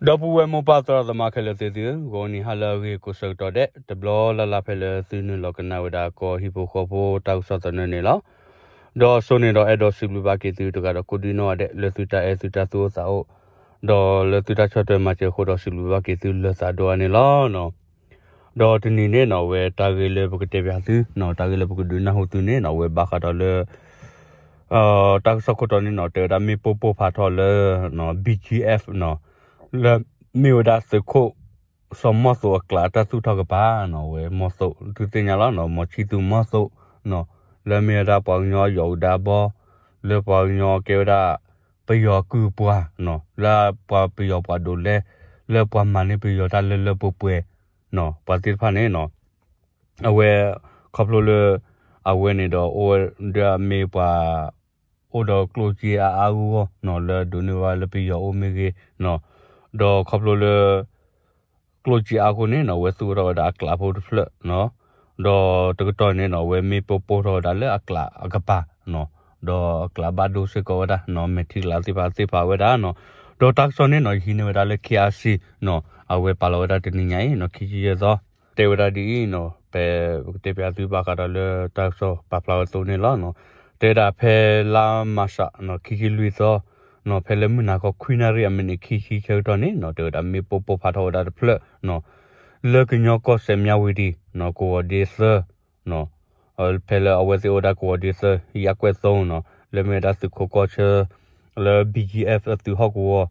ဒီပုၢ်ဝဲၢ်မိၢ်ပၢ်သရၣ်သမါခဲလၢာ်သ့ၣ်သုဧၢ, ဂီၤနံၤဟါလၢအဂ့ၤကိးဆၢကတီၢ်ဒဲး တဘျီလၢ်လၢ်ဖဲလၢသုနုာ်လီၤကနၣ်ဝဲဒၣ်ကီၢ်ဟံၣ်ဖိဃီဖိတၢ်ကစီၣ်သနၢၣ်န့ၣ်လီၤ. ဒီးစိန့ၣ်ဒီးအဲၣ်ဒိးစံးဘျုးဘၣ်က့ၤသုတဂၤဒီးကိးဒံနီၢ်ဂၤဒဲး လၢသုတၢ်အဲၣ်သုတၢ်သူၣ်အိၣ်သးအိၣ် ဒီးလၢသုတၢ်ဆီၣ်ထွဲမၤစၢၤအဃိဒီးစံးဘျုးဘၣ်က့ၤသုလၢသးဒိၣ်အါန့ၣ်လီၤ. ဒီးတနံၤန့ၣ်နီၣ် အဝဲတၢ်ဂ့ၢ်လၢပကတဲပၠးသုနီၣ် တၢ်ဂ့ၢ်လၢပကဒုးနၢ်ဟူသုန့ၣ်နီၣ် အဝဲဘၣ်ဃးဒီးလၢ တၢ်ကစီၣ်ခိၣ်တီန့ၣ်နီၣ် တဲဝဲဒၣ်မ့ၣ်ပိၢ်ပိၢ်ဖးထီၣ်လၢ ဘံၣ်ကၠံၣ်အဲၣ်ဖ် နီၣ် လၢမ့ၢ်ဝဲဒၣ်သုးခိၣ် စီၤမီၢ်သိးအကျးအတၢ်သူၣ်ထီၣ်ကပၤနီၣ် အဝဲမီၢ်သိး သုသ့ၣ်ညါလီၤနီၣ် မီၢ်ဆံၣ်သူၣ်မီၢ်သိးနီၣ် လၢမ့ၢ်ဝဲဒၣ်ပှၤကညီအယီၤအူဒါဘီ လၢပှၤကညီကဲဝဲဒၣ် ပယီၤကုၢ်ပှၤနီၣ် လၢပှၤပယီၤပှၤဒိးလဲ လၢပှၤမၤန့ၢ်ပယီၤတၢ်လၢလၢပှဲၤပှဲၤနီၣ် ပှၤသ့ၣ်တဖၣ်န့ၣ်နီၣ် အဝဲ ခီဖျိလၢ အဝဲန့ၣ်ဒီးအိၣ်ဝဲဒၣ်မ့ၢ်ပှၤ အိၣ်ဒီးကျိၣ်စ့အါအါဂီၢ်ဂီၢ်နီၣ် လၢဒိးန့ၢ်ဘၣ်လၢပယီၤအိၣ်မ့ၢ်ဂ့ၤနီၣ် ဒီးခီဖျိလၢ ကျိၣ်စ့အါအဃိန့ၣ်နီၣ် အဝဲသူၣ်ထီၣ်ဝဲဒၣ်အကျးဖိတဖျၢၣ်နီၣ် ဒီးတကတီၢ်န့ၣ်နီၣ် အဝဲမ့ၣ်ပိၢ်ပိၢ်ထီၣ်ဝဲဒၣ်လၢအကျးအကပၤနီၣ် ဒီးအကျးဘၣ်ဒိစ့ၢ်ကီးဝဲဒၣ်နီၣ် မဲာ်ထံကလးသ့ၣ်တဖၣ်သ့ၣ်ဖးဝဲဒၣ်နီၣ် ဒီးတၢ်ကစီၣ်န့ၣ်နီၣ် ယဟံးန့ၢ်ဝဲဒၣ်လၢ ခ့အါစံ နီၣ် အဝဲပာ်လီၤဝဲဒၣ်တနံၤညါအံၤနီၣ် ခံဆံယဲၢ်သီ တဲဝဲဒၣ်ဒ်အံၤနီၣ် ဖဲပကတဲပၠးသုဘၣ်ဃးဒီးလၢတၢ်ကစီၣ်ပာ်ဖျါဝဲအသိးန့ၣ်လီၤ. တဲဝဲဒၣ်ဖဲလါမၤရှးနီၣ် ခံဆံလွံၢ်သီ နီၣ် ဖဲလၢမုၢ်နၤခီခွံနၣ်ရံၣ် အမံးနံးခံဆံဆၢကတီၢ်န့ၣ်နီၣ် တဲဝဲဒၣ်မ့ၣ်ပိၢ်ပိၢ်ဖးထီၣ်ဝဲဒၣ်တဖျၢၣ်နီၣ် လၢကညီကီၢ်စဲၣ် မြဝတီ နီၣ် ကဝီၤဒ့သၢ နီၣ် ဖဲလၢအဝဲသ့ၣ်အိၣ်ဝဲဒၣ်ကဝီၤဒ့သၢ ယဲၢ်ကွဲးသီနီၣ် လၢမ့ၢ်ဝဲဒၣ်သုးခိးကီၢ်ဆၢ လၢ ဘံၣ်ကၠံၣ်အဲၣ်ဖ် အသုးဟီၣ်ကဝီၤ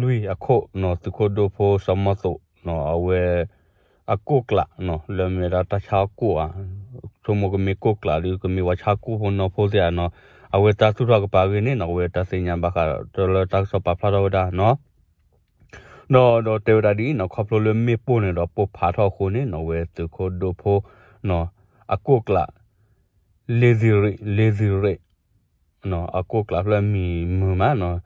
လွံၢ်အခိၣ်နီၣ် သုးခိၣ်ဒိၣ်ဖိစီၤမီၢ်သိးနီၣ် အဝဲ အကိၣ်ကျးနီၣ် လၢမ့ၢ်ဝဲဒၣ်တၢ်ဆါကိၣ်ဧါ ဆိကမိၣ်ကမ့ၢ်ကိၣ်ကျးဒီး ကမ့ၢ်ပှၤဆါကိၣ်ဖိနီၢ်ဖိသ့ၣ်ဧါနီၣ် အဝဲတၢ်သူၣ်ထီၣ်ကပၤအဂ့ၢ်န့ၣ်နီၣ် အဝဲတၢ်သ့ၣ်ညါဘၣ်ဃးဒီးလၢတၢ်ကစီၣ်ပာ်ဖျါထီၣ်ဝဲဒၣ်နီၣ် ဒီး ဒီးတဲဝဲဒၣ်ဒ်အံၤနီၣ် ခီဖျိလၢမ့ၣ်ပိၢ်န့ၣ်ဒီးပိၢ်ဖးထီၣ်အဃိန့ၣ်နီၣ် အဝဲသုးခိၣ်ဒိၣ်ဖိနီၣ် အကိၣ်ကျး လ့သံရံး လ့သံရံး အကိၣ်ကျးဖျၢၣ်မံၤမုာ်မးနီၣ်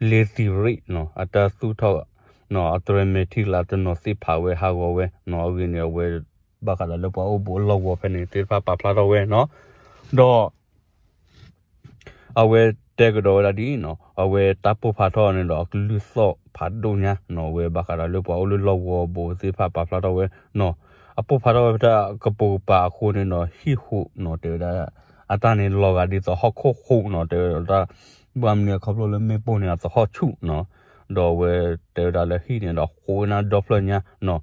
လ့သံရံးနီၣ် အတၢ်သူၣ်ထီၣ်နီၣ် အတြဲၤမဲာ်ထံကလးတနီၤသ့ၣ်ဖးဝဲဟးဂီၤဝဲနီၣ် အဂ့ၢ်န့ၣ် အဝဲ ဘၣ်ဃးဒီးလၢပှၤအိၣ်ဘူးအလီၢ်ကဝီၤဖဲန့ၣ်သ့ၣ်တဖၣ်ပာ်ဖျါထီၣ်ဝဲနီၣ် ဒီး အဝဲတဲကဒီးဝဲဒၣ်ဒ်အံၤနီၣ် အဝဲတၢ်ပိၢ်ဖးထီၣ်န့ၣ်ဒီး အကလုၢ်သီၣ်ဖးဒိၣ်ညါနီၣ် အဝဲဘၣ်ဃးဒီးလၢပှၤအိၣ်လၢလီၢ်ကဝီၤဘူးသ့ၣ်တဖၣ်ပာ်ဖျါထီၣ်ဝဲနီၣ် အပိၢ်ဖးထီၣ်ဝဲဖဲတၢ်ကပိာ်ကပၤအဃိန့ၣ်ဒီး ဟံၣ်ဟူးနီၣ် တဲဝဲဒၣ် အတၢ်န့ၣ်လီၤဂာ်ဒ်သိးဟီၣ်ခိၣ်ဟူးနီၣ် တဲဝဲဒၣ် ဘၣ်မနုၤခီဖျိလၢမ့ၣ်ပိၢ်န့ၣ် အသဟီၣ်ဆူၣ်နီၣ် ဒီးအဝဲတဲဝဲဒၣ်လၢဟံၣ်န့ၣ်ဒီးဃိးဝဲနၢ်ဒီဖျၢၣ်ညါနီၣ်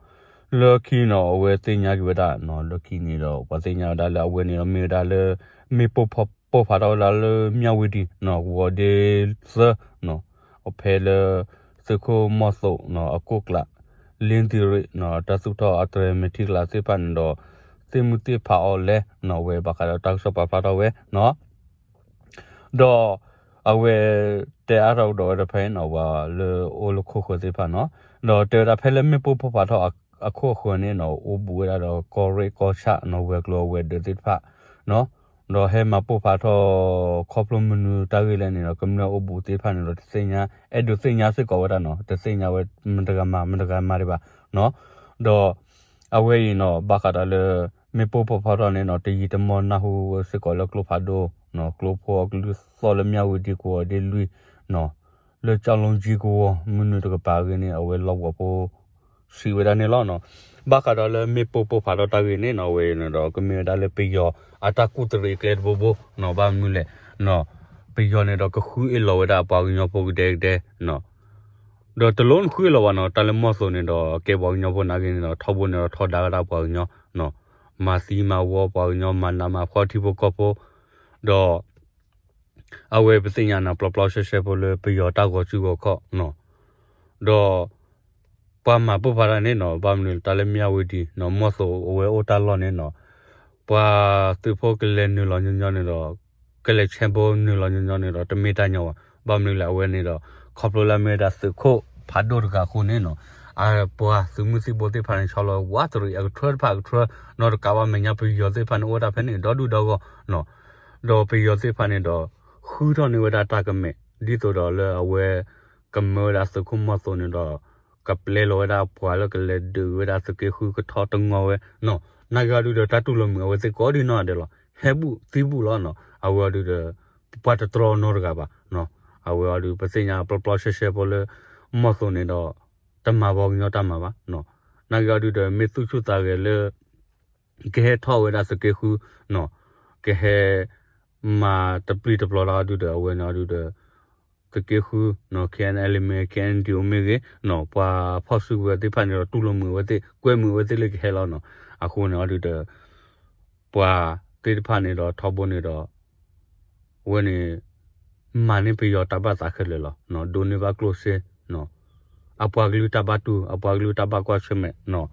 လၢခံနီၣ် အဝဲသ့ၣ်ညါက့ၤဝဲဒၣ်နီၣ် လၢခံန့ၣ်ဒီး ပှၤသ့ၣ်ညါဝဲဒၣ်လၢအဝဲန့ၣ်ဒီးမ့ၢ်ဝဲဒၣ်လၢ မ့ၣ်ပိၢ်ဖးထီၣ်ဝဲဒၣ်လၢ မြဝတီ နီၣ် ကဝီၤဒ့သၢနီၣ် ဖဲလၢ သုးခိၣ်မီၢ်သိးနီၣ် အကိၣ်ကျး လ့သံရံးနီၣ် တၢ်သူၣ်ထီၣ်အတြဲၤမဲာ်ထံကလးသ့ၣ်တဖၣ်န့ၣ်ဒီး သ့ၣ်မုၢ်သ့ၣ်ဖးအီၤလဲၣ်နီၣ် အဝဲဘၣ်ဃးဒီးတၢ်ကစီၣ်ပာ်ဖျါထီၣ်ဝဲနီၣ် ဒီး အဝဲ တဲအါထီၣ်ကဒီးဝဲဒၣ်ဖဲနီၣ် ပှၤလၢအိၣ်လၢခိၣ်ဃၢၤသ့ၣ်တဖၣ်နီၣ် ဒီးတဲဝဲဒၣ်ဖဲလၢမ့ၣ်ပိၢ်ပိၢ်ဖးထီၣ်အခိၣ်အဃၢၤန့ၣ်နီၣ် အိၣ်ဘူးဝဲဒၣ်ဒီးကီၢ်ရ့ၣ်ကီၢ်ဆၣ်နီၣ် ဝဲၤကျိၤအဝဲၤဒၢးသ့ၣ်တဖၣ်နီၣ် ဒီးဟဲမၤပိၢ်ဖးထီၣ် ခီဖျိမနုၤတၢ်ဂ့ၢ်လဲၣ်န့ၣ်ဒီး ကမျၢၢ်အိၣ်ဘူးသ့ၣ်တဖၣ်န့ၣ်ဒီးတသ့ၣ်ညါ အဲၣ်ဒိးသ့ၣ်ညါစ့ၢ်ကီးဝဲဒၣ်နီၣ် တသ့ၣ်ညါဝဲ မတၤတဂၤမၤ မတၤတဂၤမၤဒံးဘၣ်နီၣ် ဒီး အဝဲအံၤနီၣ် ဘၣ်ဃးဒီးလၢ မ့ၣ်ပိၢ်ပိၢ်ဖးထီၣ်န့ၣ်နီၣ် တယံာ်တမီၢ်နၢ်ဟူဝဲစ့ၢ်ကီးလၢကျိဖးဒိၣ် ကျိဖိအကလုၢ်သီၣ်လၢမြဝတီ ကဝီၤဒ့လွံၢ်နီၣ် လၢကၠီလူကၠံကဝီၤ မုၢ်နုာ်တကပၤအဂ့ၢ်န့ၣ် အဝဲလီၢ်ကဝီၤဖိ စံးဝဲဒၣ်န့ၣ်လီၤနီၣ် ဘၣ်ဃးဒီးလၢမ့ၣ်ပိၢ်ပိၢ်ဖးထီၣ်တၢ်ဂ့ၢ်န့ၣ်နီၣ် အဝဲန့ၣ်ဒီး ကမ့ၢ်ဝဲဒၣ်လၢပယီၤအတၢ်ကူၣ်တရံးကျဲတဘိဘိနီၣ် ဘၣ်မနုၤလဲၣ်နီၣ် ပယီၤန့ၣ်ဒီးကဃုအ့ၣ်လီၤဝဲဒၣ်ပှၤကညီဖိကဒဲကဒဲနီၣ် ဒီးတလိၣ်နဃုအ့ၣ်လီၤဘၣ်နီၣ် တၢ်လၢမီၢ်သိးန့ၣ်ဒီး ကဲပှၤကညီဖိနာ်က့န့ၣ်ဒီး ထီဘိန့ၣ်ဒီးထီဒါဝဲဒၣ်ပှၤကညီနီၣ် မၤသံမၤဝီပှၤကညီ မၤနးမၤဖှီၣ်ထံဖိကီၢ်ဖိ ဒီး အဝဲပသ့ၣ်ညါနၤပျီပျီရှဲရှဲဖိလၢပယီၤတၢ်ဂီၤစုဂီၤခီၣ်နီၣ် ဒီး ပှၤမၤပိၢ်ဖးထီၣ်န့ၣ်နီၣ် ဘၣ်မနုၤလဲၣ် တၢ်လၢမြဝတီနီၣ် မီၢ်သိးအဝဲအိၣ်တၢ်လီၢ်န့ၣ်နီၣ် ပှၤသုးဖိကလဲၤနုာ်လီၤညီညီန့ၣ်ဒီး ကလဲၤဆဲးဘိနုာ်လီၤညီညီန့ၣ်ဒီး တမ့ၢ်တၢ်ညီဘၣ် ဘၣ်မနုၤလဲၣ် အဝဲန့ၣ်ဒီး ခီဖျိလၢအမ့ၢ်ဝဲဒၣ်သုးခိၣ်ဖးဒိၣ်တဂၤအဃိန့ၣ်နီၣ် အပှၤသုးမုၢ်သံၣ်ဘိသ့ၣ်တဖၣ်န့ၣ် ဆီလီၤဝးတရံးအကထၢတဖၣ်အကထၢ နီၢ်တကးဘၣ်မဲာ်ညါပယီၤသ့ၣ်တဖၣ်န့ၣ် အိၣ်ဝဲဒၣ်ဖဲန့ၣ် ဒီဒူၣ်ဒီဂီၢ်နီၣ် ဒီးပယီၤသ့ၣ်တဖၣ်န့ၣ်ဒီး ဃုထီၣ်န့ၢ်ဝဲဒၣ်တၢ်ကမဲာ် ဒ်သိးဒီးလၢအဝဲ ကမၢဝဲဒၣ်သုးခိၣ်မီၢ်သိးန့ၣ်ဒီး ကပျဲလီၤဝဲဒၣ်ပှၤလၢကလဲၤဒုးဝဲဒၣ်သုးက့ဃုကထီတငီဝဲနီၣ် နာ်က့အီၤဒုးဒီးတၢ်တူၢ်လိာ်မုာ်အဝဲသ့ၣ်ကိးဒံနီၢ်ဒဲးလီၤ ဟဲဘူၣ်သံဘူၣ်လီၤနီၣ် အဝဲအီၤဒုးဒီး ပှၤတတြီနီတဂၤဘၣ်နီၣ် အဝဲအီၤဒုး ပသ့ၣ်ညါပျီပျီရှဲရှဲဖိလၢ မီၢ်သိးန့ၣ်ဒီး တမၤပှၤကညီတၢ်မၤဘၣ်နီၤ. နာ်က့အီၤဒုဒီး မ့ၢ်သူၣ်ဆူၣ်သးဂဲၤလၢ ကဟဲထီၣ်ဝဲဒၣ်သုးက့ဃုနီၤ, ကဟဲမၤတပျံၤတပျီၤလၢအီၤဒုဒီး အဝဲန့ၣ်အီၤဒုဒီး သုးက့ဃုနီၤ, K N L A မ့ၢ်ဂ့ၤ K N D O မ့ၢ်ဂ့ၤနီၤ, ပှၤဖီၣ်စုကဝဲၤသ့ၣ်တဖၣ်န့ၣ်ဒီး တူၢ်လိာ်မုာ်အဝဲသ့ၣ် ကွဲမုာ်အဝဲသ့ၣ်လၢကဟဲလီၤနီၤ. အဃိန့ၣ်အီၤဒုဒီး ပှၤသ့ၣ်တဖၣ်န့ၣ်ဒီးထီဘိန့ၣ်ဒီး အဝဲန့ၣ် မၤန့ၢ်ပယီၤတၢ်ဘၣ်သးခဲလၢာ်လီၤ. ဒိးန့ၢ်ဘၣ်ကျိၣ်စ့ အပှၤကလုာ်တၢ်ဘၣ်တူၢ် အပှၤကလုာ်တၢ်ဘၣ်ကွၢ်ဆၢၣ်မဲာ်န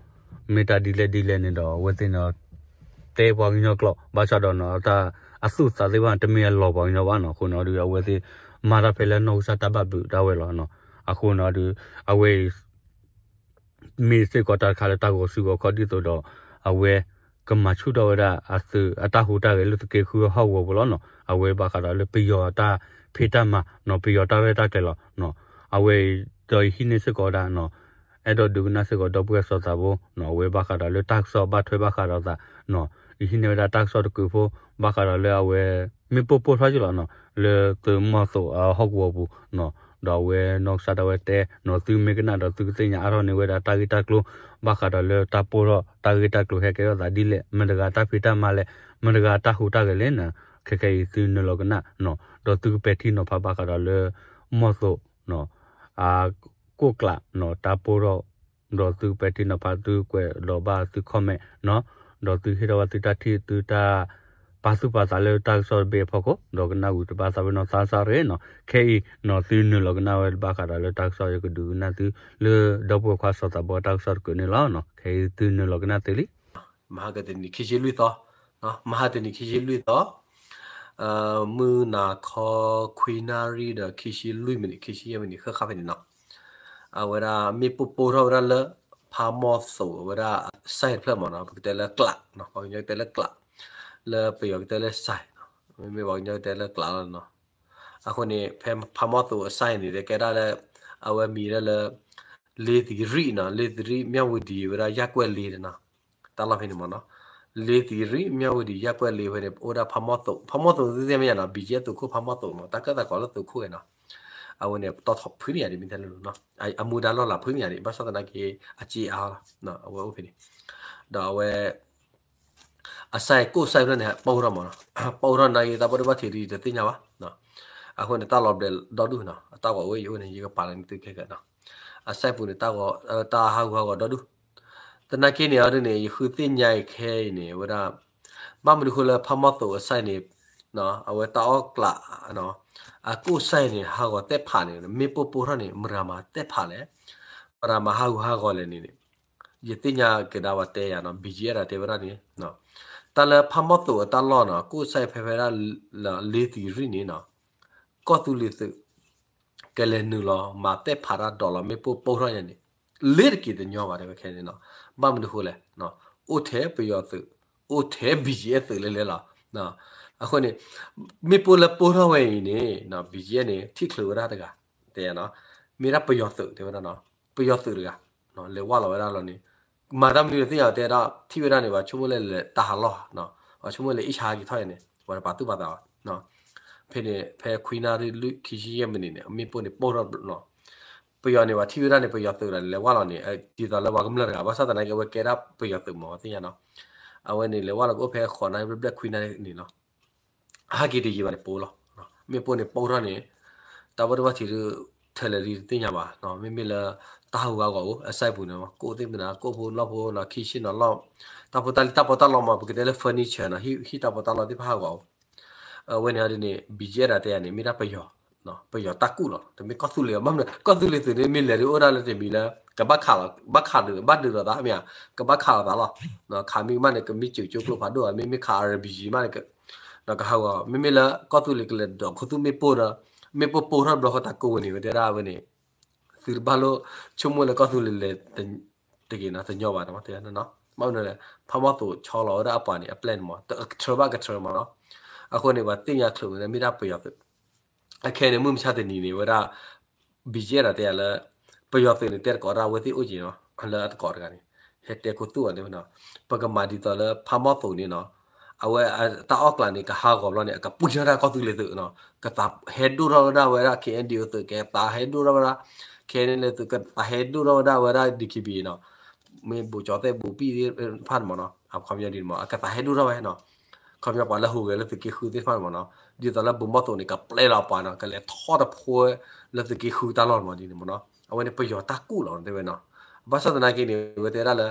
ီၤ, မ့ၢ်တၢ်ဒ်လဲၣ်ဒ်လဲၣ်န့ၣ်ဒီး အဝဲသ့ၣ်န့ၣ် တဲပှၤကညီကျိာ် ဘၣ်ဆၣ်ဒီးနီၤ တၢ်အသူၣ်အသးသ့ၣ်တဖၣ် တမ့ၢ်အလီၤပှၤကညီဘၣ်နီၤ. အဃိန့ၣ်အီၤဒု အဝဲသ့ၣ် မၤတၢ်ဖဲလၢနီၢ်ကစၢ်တၢ်ဘၣ်ဘျုးဒၣ်ဝဲလီၤနီၤ. အဃိန့ၣ်အီၤဒု အဝဲအံၤ မ့ၢ်စ့ၢ်ကီးတၢ်တခါလၢတၢ်ဂီၤစုဂီၤခီဒ်သိးဒီး အဝဲကမၤဆူၣ်ထီၣ်ဝဲဒၣ်အသုးအတၢ်ဟူးတၢ်ဂဲၤလၢသုးက့ဃုအဟီၣ်ကဝီၤပူၤလီၤနီၤ. အဝဲဘၣ်ဃးဒီးလၢပယီၤအတၢ်ဖံးတၢ်မၤနီၤ, ပယီၤတၢ်ရဲၣ်တၢ်ကျဲၤလီၤနီၤ. အဝဲအံၤဒီးယဟံးန့ၢ်စ့ၢ်ကီးဝဲဒၣ်နီၤ, အဲၣ်ဒိးဒုးကနၣ်စ့ၢ်ကီးဒီပုၢ်ဝဲၢ်စီၤသးဘိနီၤ, အဝဲဘၣ်ဃးဒီးလၢတၢ်ကစီၣ်ဘၣ်ထွဲဘၣ်ဃးဒီးသးနီၤ, ယဟံးန့ၢ်ဝဲဒၣ်တၢ်ကစီၣ်တကုးဖိ ဘၣ်ဃးဒီးလၢအဝဲ မ့ၢ်ပိၢ်ပိၢ်ထီၣ်က့လီၤနီၤ, လၢသုးမီၢ်သိးအဟီၣ်ကဝီၤပူၤနီၤ, ဒီးအဝဲနီၢ်ကစၢ်ဒၣ်ဝဲတဲနီၤ, သုမ့ၢ်ကနၣ်ဒီးသုကသ့ၣ်ညါအါထီၣ်န့ၢ်ဝဲဒၣ်တၢ်ဂ့ၢ်တၢ်ကျိၤ ဘၣ်ဃးဒီးလၢတၢ်ပိၢ်ထီၣ်တၢ်ဂ့ၢ်တၢ်ကျိၤဟဲကဲထီၣ်သးဒ်လဲၣ်, မတၤတဂၤတၢ်ဖံးတၢ်မၤလဲၣ်, မတၤတဂၤတၢ်ဟူးတၢ်ဂဲၤလဲၣ်နီၤ, ခဲခဲအံၤသုနုာ်လီၤကနၣ်နီၤ, ဒီးသုကပဲာ်ထံနီၤဖးဘၣ်ဃးဒီးလၢ မီၢ်သိးနီၤ အကိၣ်ကျးနီၤ တၢ်ပိၢ်ထီၣ် ဒီးသုပဲာ်ထံနီၤဖးသုကွဲးဒီးဘၣ်သု comment နီၤ, ဒီးသုဟ့ၣ်ထီၣ်ဘၣ်သုတၢ်ထံၣ် သုတၢ်ပာ်သူၣ်ပာ်သးလၢတၢ်ကစီၣ်တဘ့ၣ်အဖီခိၣ်, ဒီးကနၣ်ဝံၤတဘၣ်သးပ့ၤနီၣ်သးစၢ်ရ့နီၤ, ခဲအံၤနီၤ သုနုာ်လီၤကနၣ်ဝဲဘၣ်ဃးဒီးလၢတၢ်ကစီၣ် ယကဒုးကနၣ်သုလၢဒီပုၢ်ဝဲၢ်ခွါစီၤသးဘိတၢ်ကစီၣ်တကုးန့ၣ်လီၤ. ခဲအံၤသုနုာ်လီၤကနၣ်သုလံ. မဟါကတနံၤခံဆံလွံၢ်သီ, မဟါတနံၤခံဆံလွံၢ်သီ မုၢ်နၤခီခွံနၣ်ရံၣ်ဒီးခံဆံလွံၢ်မံးနံး ခံဆံယဲၢ်မံးနံး ဃၣ်ဃၣ်ဖဲန့ၣ်နီၤ, အဝဲဒၣ်မ့ၣ်ပိၢ်ပိၢ်ထီၣ်ဝဲဒၣ်လၢ ဖးမီၢ်သိးဝဲဒၣ် site တဖျၢၣ်မးနီၤ, ပကတဲလၢကျးနီၤ, ပှၤကညီကတဲလၢကျး, လၢပယီၤကတဲလၢ site နီၤ, မ့မ့ၢ်ပှၤကညီကတဲလၢကျးလီၤနီၤ. အဃိန့ၣ် ဖဲဖးမီၢ်သိးအ site န့ၣ် တဲကဲဒၣ်လၢ အဝဲမံၤဒၣ်လၢ လ့သံရံၣ်နီၤ, လ့သံရံၣ် မၠၣ်ဝတံၤဝဲဒၣ် ယၣ်ကွဲၣ်လ့တနီၤ, တၢ်လီၢ်ဖဲန့ၣ်မးနီၤ, လ့သံရံၣ် မၠၣ်ဝတံၤ ယၣ်ကွဲၣ်လ့ဖဲန့ၣ် အိၣ်ဒၣ်ဖးမီၢ်သိး, ဖးမီၢ်သိးသုသ့ၣ်ညါနီၤ, ဘံၣ်ကဲသုးခိၣ်ဖးမီၢ်သိးနီၤ, တၢ်ကၢၣ်သးကီးလၢသုးခိၣ်ဂဲၤနီၤ, အဝဲန့ၣ် တီၢ်ထီၣ်ဖုန့ၣ်ယါဒ် မ့ၢ်တဲလၢနီၤ, အမူဒါလီၢ်လၤဖုန့ၣ်ယါဒ် ဘၣ်ဆၣ်သနာ်က့ အစ့အါလီၤ, အဝဲအိၣ်ဖဲန့ၣ်, ဒီးအဝဲ အ site ကိၣ် site ဖျၢၣ်န့ၣ် ပိၢ်ထီၣ်မးနီၤ, ပိၢ်ထီၣ်နာ်က့ တၢ်ပိၢ်တဘၣ်ထံးဒ်ယတသ့ၣ်ညါဘၣ်, အဃိန့ၣ် တၢ်လီၤဘျဲးဒီဒူၣ်နီၤ, အတၢ်ဂီၤဝဲယအိၣ်န့ၣ် ယကပာ်လီၤန့ၢ်သုခဲကနၤ, အ site ပူၤန့ၣ် တၢ်ဂီၤ တၢ်ဟးဂူာ်ဟးဂီၤဒီဒူၣ်, သနာ်က့န့ၣ်အီၤဒ်န့ၣ် ယဃုသ့ၣ်ညါအံၤခဲအံၤန့ၣ် အဝဲဒၣ် ဘၣ်မနုၤဃိလၢဖးမီၢ်သိးအ site န့ၣ် အဝဲတၢ်အီၣ်ကျး အကိၣ် site န့ၣ် ဟးဂီၤသဲဖးန့ၣ် မ့ၣ်ပိၢ်ပိၢ်ထီၣ်န့ၣ် မတၤမၤသဲဖးလဲၣ်, မတၤမၤဟးဂူာ်ဟးဂီၤလဲၣ်န့ၣ် ယသ့ၣ်ညါကဒါဝဲတဲယၤနီၤ, ဘံၣ်ကဲဒၣ်တဲဝဲဒၣ်န့ၣ် တၢ်လၢဖးမီၢ်သိးအတၢ်လီၢ်နီၤ, ကိၣ် site ဖဲဖဲဒၣ် လ့သံရံၣ်န့ၣ်နီၤ, ကီၢ်သူလ့ၤသုး ကလဲၤနုာ်လီၤ မၤသဲဖးတၢ်ဒိးလီၤ မ့ၣ်ပိၢ်ပိၢ်ထီၣ်ညါန့ၣ် လ့တက့ၤတညီဘၣ်တဲဝဲခဲန့ၣ်နီၤ, ဘၣ်မနုၤဃိလဲၣ်, အိၣ်ထဲပယီၤသုး အိၣ်ထဲ ဘံၣ်ကဲသုးလဲၤလဲၤလီၤ, အဃိန့ၣ် မ့ၣ်ပိၢ်လၢပိၢ်ထီၣ်ဝဲအံၤန့ၣ် ဘံၣ်ကဲန့ၣ် ထံၣ်ချုးဝဲဒၣ်တဂၤ, တဲနီၤ, မ့ၢ်ဒၣ်ပယီၤသုးတဲဝဲဒၣ်နီၤ, ပယီၤသုးတဂၤ လဲၤဝၢ်လီၤဝဲဒၣ်လီၤန့ၣ်, မၤတၢ်မနုၤသ့ၣ်ညါတဲဒၣ် ထံၣ်ဝဲဒၣ်န့ၣ် ပှၤဆိကမိၣ်လၢလဲၤတၢ်ဟးလီၢ်, ပှၤဆိကမိၣ်လၢအ့ၣ်ဆါက့ၤထီၣ်အံၤန့ၣ် ပှၤတပာ်သူၣ်ပာ်သးဘၣ်, ဖဲန့ၣ် ဖဲခွံနၣ်ရံၣ်လွံၢ်ခံဆံယဲၢ်မံးနံးန့ၣ် မ့ၣ်ပိၢ်န့ၣ်ပိၢ်ထီၣ်နီၤ, ပယီၤန့ၣ် ပှၤထံၣ်ဝဲဒၣ်န့ၣ် ပယီၤသုးဒီးလဲၤဝၢ်လီၤန့ၣ် ဒ်သိးလၢပှၤကမျၢၢ်တဂၤ ဘၣ်ဆၣ်သနာ်က့ အဝဲကဲဒၣ်ပယီၤသုးမးသ့ၣ်ညါနီၤ, အဝဲန့ၣ် လဲၤဝၢ်လီၤကအိၣ်ဖဲဃိးနၣ်ရံၣ်ဘျဲၣ်ဘျဲၣ်ခွံနၣ်ရံၣ်န့ၣ်လီၤ ဟဲက့ၤတယံာ်ဘၣ်န့ၣ်ပိၢ်လီၤ, မ့ၣ်ပိၢ်န့ၣ်ပိၢ်ထီၣ်န့ၣ် တၢ်ဘၣ်ဒိဘၣ်ထံးဒုး ထဲလဲၣ်ဒုးတသ့ၣ်ညါဘၣ်, မ့မ့ၢ်လၢ တၢ်ဟးဂူာ်ဟးဂီၤအိၣ် အ site ပူၤန့ၣ် ကိၣ်သ့ၣ်မနုၤ ကိၣ်ဖိနီၣ်ဖိနီၤ ခံဆ့နီၤလီၢ်, တၢ်ဖိတၢ်လံၤတၢ်ပီးတၢ်လီမး ပကတဲလၢ furniture နီၤ ဟံၣ်တၢ်ပီးတၢ်လီသ့ၣ်တဖၣ်ဟးဂီၤအိၣ်, အဝဲန့ၣ်ဒ်န့ၣ် ဘံၣ်ကဲဒၣ်တဲယၤန့ၣ် မ့ၢ်ဒၣ်ပယီၤ ပယီၤတၢ်ကူၣ်လီၤ, တမ့ၢ်ကီၢ်သူလ့ၤဘၣ်, ဘၣ်မနုၤ ကီၢ်သူလ့ၤသုးန့ၣ် မ့ၢ်လဲၤဒုးအိၣ်ဒၣ်လၢတမံၤလၢ ကဘၣ်ခးလီၤ ဘၣ်ခးဒုး ဘၣ်ဒုးလိာ်သးမ့ၢ်ဧါ, ကဘၣ်ခးလိာ်သးလီၤ, ခးမံၤမးန့ၣ် ကမ့ၢ်စၢၤကၠိကျိဖးဒိၣ်ဧါ မ့မ့ၢ်ခး RPG မးန့ၣ် ဒီးကဟးဂီၤ မ့မ့ၢ်လၢကီၢ်သူလ့ၤကလဲၤဒိးခူသူၣ်မ့ၣ်ပိၢ်ဒီး မ့ၣ်ပိၢ်ပိၢ်ထီၣ်တဘျီဃီတၢ်ကိးဝဲန့ၣ် ဝဲတဲဒၣ်ဝဲန့ၣ် သုတဘၣ်လိၣ်ဆိကမိၣ်လၢကီၢ်သူလ့ၤလဲၤတဂ့ၤနီၤ တညီဘၣ်နီၤ, ဘၣ်မနုၤလဲၣ် ဖးမီၢ်သိးဆီလီၤဝဲဒၣ်အပှၤန့ၣ် အ plan န့ၣ်မး ကထြၢဘၣ်ကထြၢမးနီၤ, အဃိန့ၣ် ပှၤသ့ၣ်ညါချုးဝဲလၢမ့ၢ်ဒၣ်ပယီၤသုး, အခဲန့ၣ် မုၢ်မဆါတနံၤန့ၣ် ဝဲဒၣ် ဘံၣ်ကဲဒၣ်တဲယၤလၢ ပယီၤသုးန့ၣ် တဲတကိးဒၣ်ဝဲသ့ၣ်အိၣ်က့ၤနီၤ လၢအတကိးတဂၤန့ၣ် ဟဲတဲခူသူၣ်အီၤန့ၣ်နီၤ, ပကမၤဒ်သိးလၢဖးမီၢ်သိးန့ၣ်နီၤ, အဝဲတၢ်အီၣ်ကျးန့ၣ် ကဟးဂီၤဘျီန့ၣ် အကပှ့ၤထီၣ်ဒၣ်ကီၢ်သူလ့ၤသုးနီၤ, ကသးဟဲဒိၣ်ထီၣ်ဝဲဒၣ်ဝဲဒၣ် KNDO သုး ကသးဟဲဒိၣ်ထီၣ်ဝဲဒၣ် K ခဲန့ၣ်လၢသုးကသးဟဲဒိၣ်ထီၣ်ဝဲဒၣ်ဝဲဒၣ် ဒီးခံဘံၤနီၤ, မ့ၢ်ဘိးကၠီသဲးဘိးပံၣ်သ့ၣ်တဖၣ်န့ၣ်မ့ၢ်နီၤ, အခီပညီဒ်န့ၣ်မ့ၢ် အကသးဟဲဒိၣ်ထီၣ်ဝဲနီၤ, ခီပညီပှၤလၢဟူးဂဲၤလၢသုးက့ဃုသ့ၣ်တဖၣ်န့ၣ်မ့ၢ်နီၤ, ဒ်သိးလၢဘိးမီၢ်သိးန့ၣ် ကပျဲလီၤပှၤနီၤ, ကလဲၤထီၣ်တဖိလၢသုးက့ဃုတၢ်လီၢ်န့ၣ်မ့ၢ်ဒ်န့ၣ်မ့ၢ်နီၤ, အဝဲန့ၣ်ပယီၤတၢ်ကူၣ်လီၤတဲဝဲနီၤ, ဘၣ်ဆၣ်သနာ်က့န့ၣ် အဝဲတဲဒၣ်လၢ